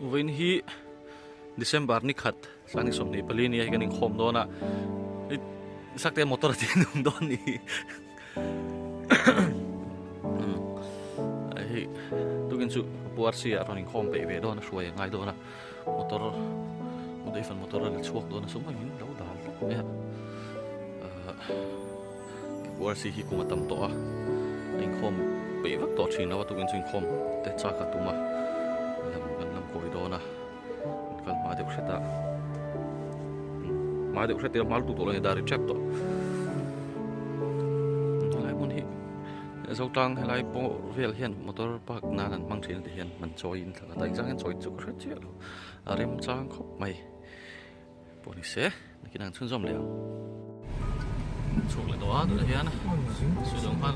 Vawiin hi December ni khat sang ni 24 ni a hei kan inkhawm dawn a sakte motor a tih nung dawn ni hei tukin chu puar si a rawn inkhawm peih ve dawn a hruai a ngai dawn a motor Udaifan motor a la chhuak dawn a sum angin lo dal tlat mai a puar si hi kum a tam tawh a a inkhawm peih vak tawh thin lo a tukin chu inkhawm te chak a tum a lam kan lam kawi dawn a kal hma deuh hret a hma deuh hret hma lutuk tawh lo a ni dar ri tep tawh helai hmun hi zotlang helai pawh vel hian motor park nan an hmang thin a ti hian man chawiin thla khat a engzah hian chawi chu ka hre chiah lo a remchang khawp mai pawh ni se nakin ang chhunzawm leh ang chhuak leh tawh a tunah hian suidawng khan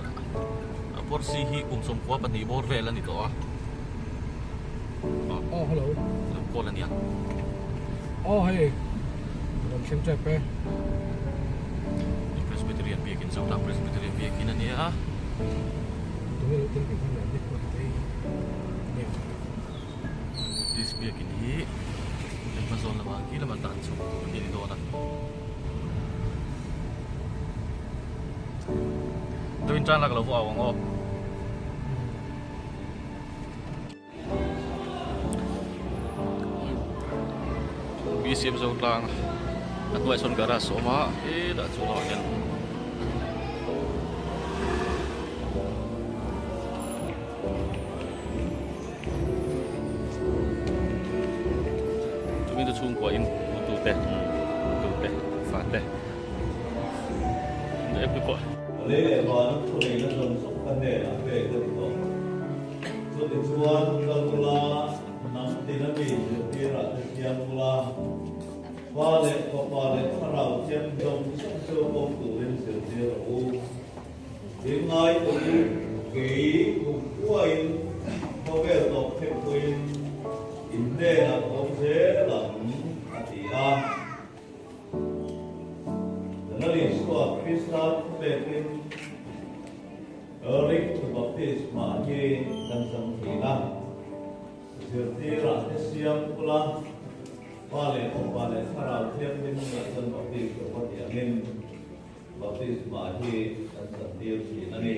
a pawrsi hi kum 12 bawr vel a ni tawh a oh hello lo call a nia oh hei rawn thleng tep e Presbyterian biakin Zotlang Presbyterian biakin a nia tunge lo tel ve hman leh nek te nia This biakin hi hmazawn lamah khi lama tan chhuk tur hi a ni dawn a. Tuin tan lak lo vawh au ang aw. BCM zo tlang a hnuai sawn garage a awm a helah chu lamah hian Chumi chu chhungkua in tu te tu te fa te leh pui pawh. Lei leh vana thu neihna zawng zawng ka hnenah pek a ni tawh. Chutichuan kal ula, hnam tina mi zirtirah te siam ula, Pa leh Fapa leh Thlarau thiam zawng zawng chu awm turin zirtir rawh u. Tin ngai turin kei kum kuain khawvel tawp thekpuiin in hnenah ka awm zel ang, a ti a. Lal Isua Krista thupekin Ring to Baptisma hi kan chang thin a, zirtirah te siam ula, Pa leh Fapa leh Thlarau Thianghlim ngaihsan Baptist rawh a ti angin, Baptisma hi kan chantir thin a ni.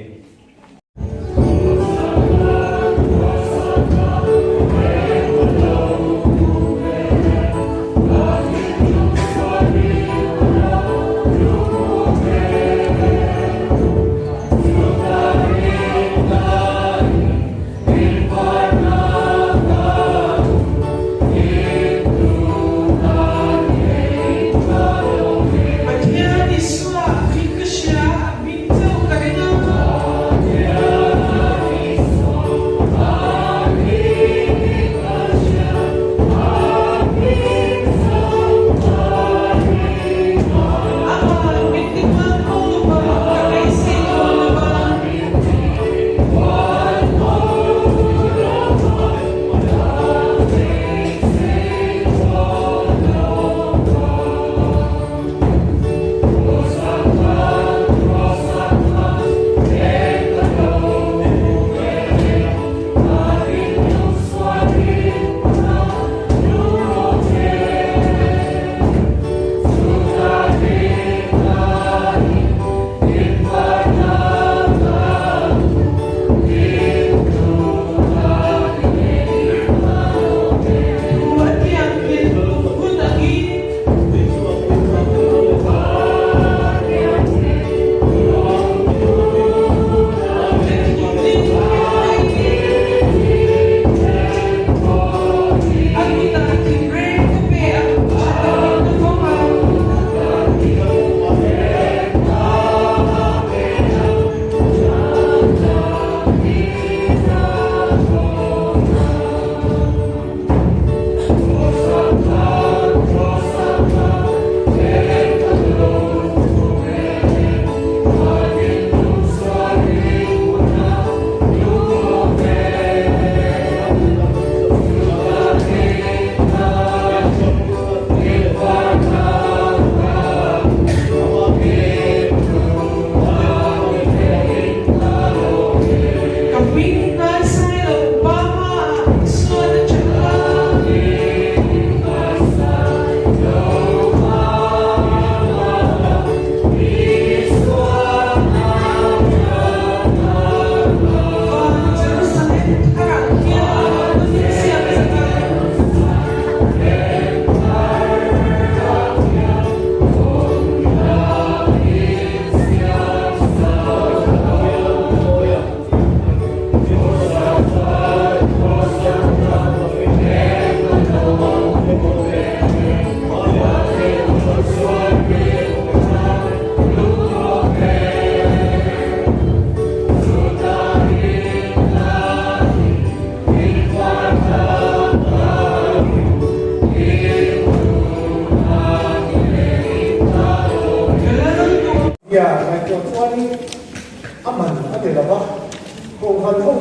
Pathian Isua hi ka hria, a hming chauh ka ring a.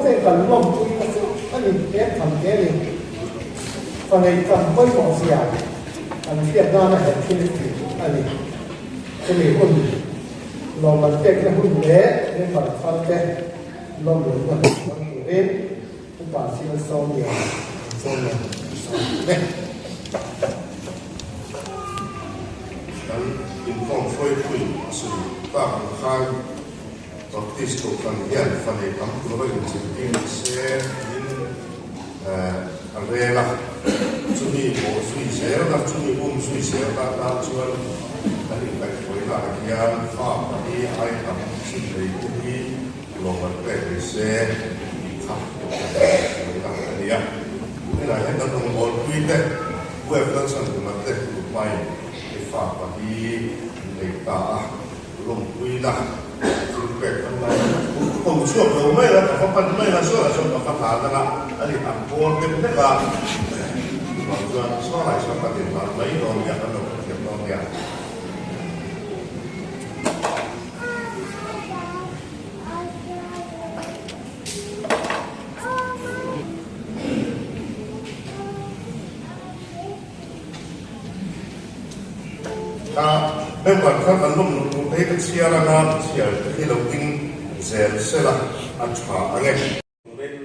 ten kan lawmpui na chu a ni tlem tham hle a ni. Fa nei tam pawimawh zia kan hriat nana he thil tih a ni. Chumi hun lawmman pekna hun leh member thar te lawmlutna hun hmang turin Upa thil sawmlian an sawmlian an sawm e. Kan inkhawm hruaitui a sawi tak ang khan Baptist Kohhran hian fa nei tam tura inzirtir ni se tiin a rel a. Chumi bawh zui zelna, chumi um zui zelna atan chuan kan inkaihhruaina ah hian fa pali ai tam chin nei te hi Lawm an pek ni se tih kha kan sawi tak a ni a. Tunah hian kan rawngbawlpui te, Wave Lalchhanhuma te nupain hei fa pali an nei ta a, lawmpui la, thil pek kan la ko chhuak lo mai la, ka va pan mai la, sawi ah chuan ka va hlan ang a, a ni ang pawl deuh hlek a, chuvang chuan sawnah chuan kan inhlan mai dawn nia, kan lo hrethiam dawn nia. Member kha kan lawm luh tur te hi ka chhiar anga chhiar te hi lo ding zel sela a tha ang e. Turin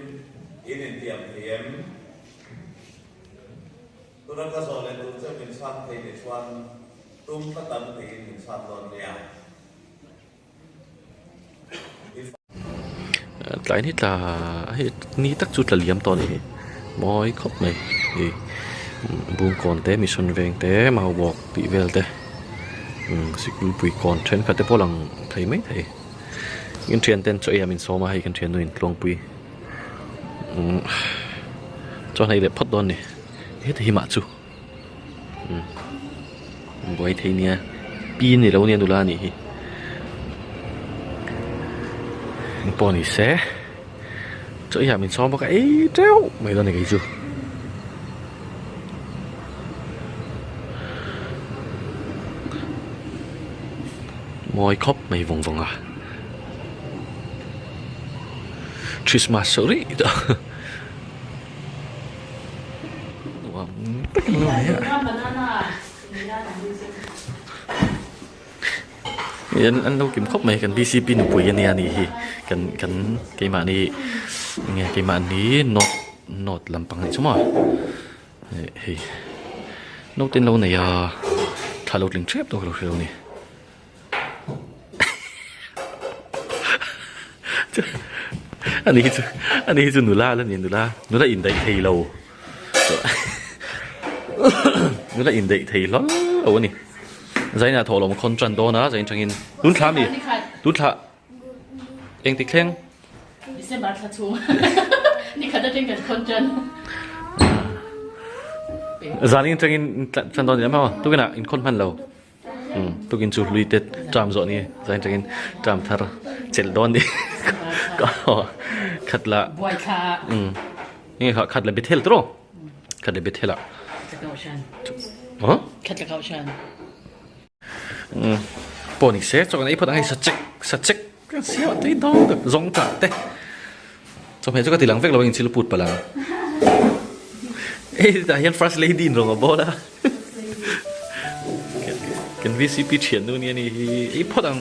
in intiam thei em? Tuna ka zawh leh tur che min chhan thei ni chuan tum ka tam theiin min chhan dawn nia. Tlai ni tla hei ni tak chu tla liam tawh a ni hi mawi khawp mai ih bungkawn te mission veng te maubawk tih vel te sikul pui kawn thenkhat te pawh a lang thei mai thei in thian ten chaw ei ah min sawm a hei kan thiannu in tluangpui chuan hei leh phawt dawn a ni heti hi mah chu. Buai thei nia pi ni lo nia nula anih hi engpawh ni se chaw hi ah min sawm bawk a ei teuh mai dawn a ni kei chu. Mawi khawp mai vawng vawng a Christmas rih tawh. An lo kim khawp mai kan bcp nupui a nia nih hi kan kan keimahni nge keimahni north north lampang anih chu maw hei naute an lo nei a thla lo tling tep tawh ka lo hre lo a ni. Ani hi chu ani hi chu nula la ni nula nula indaih thei lo nula indaih thei hlawl lo a ni zaina thawh lawm khawn tan dawn a zain tangin tun thla mi tun thla engtik thleng December thla chhung nikhat atang kan khawn tan zanin tangin tan dawn ni emaw tukinah inkhawn hman lo. Tukin chu hlui te tram zawh ni zain tangin tram thar chelh dawn ni khat la nge kha khat la bethel tro khat la bethel a khat la kau shan pawh ni se chuan ei phawt ang hei sachek sachek siam a tui dawn tak zawng tah te chawhmeh chu ka ti lang vek lo in chil put palh ang hei tah hian first lady in rawng a bawl a. Kan VCP thian nu nia ni hi ei phawt ang.